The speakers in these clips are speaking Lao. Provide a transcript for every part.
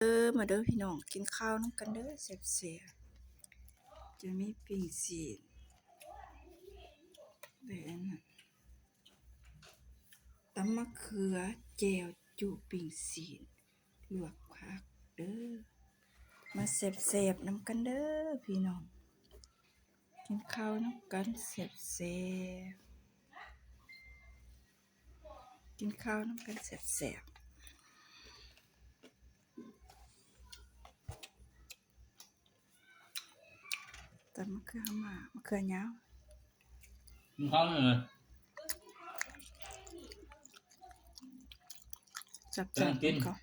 ເດີ ມາເດີພີ່ນ້ອງ ກິນເຂົ້ານຳກັນເດີ ແຊບໆ ຈະມີປີ້ງຊີ້ນ ແລະ ອັນນັ້ນ ຕຳໝາກເຂືອ ແຈ່ວຈຸ ປີ້ງຊີ້ນ ລວກຜັກເດີ ມາແຊບໆ ນຳກັນເດີພີ່ນ້ອງ ກິນເຂົ້ານຳກັນແຊບໆ. ກິນເຂົ້ານຳກັນແຊບໆ ຕຳມະເຂືອຫາໝາກ ມະເຂືອຍາວ ກິນເຂົ້າເລີຍ ຈັບຈານກິນເຂົ້າ.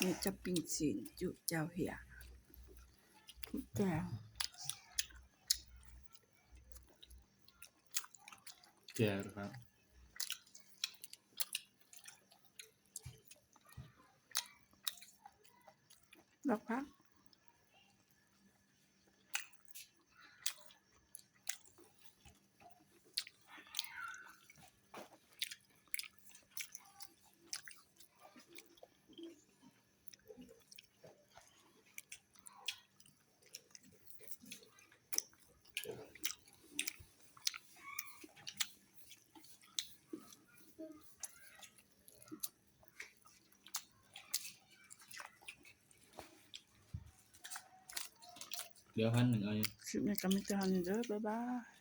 ນີ້ຈະປີ້ງຊີ້ນຈຸແຈ່ວເຫື່ອ ແຈ່ວ ແຈ່ວຄັບ ດອກຜັກ. ເຫຼືອພັນໜຶ່ງ ເອົາຢູ່ ຄລິບນີ້ກໍມີແຕ່ເທົ່ານີ້ເດີ ບາຍບາຍ.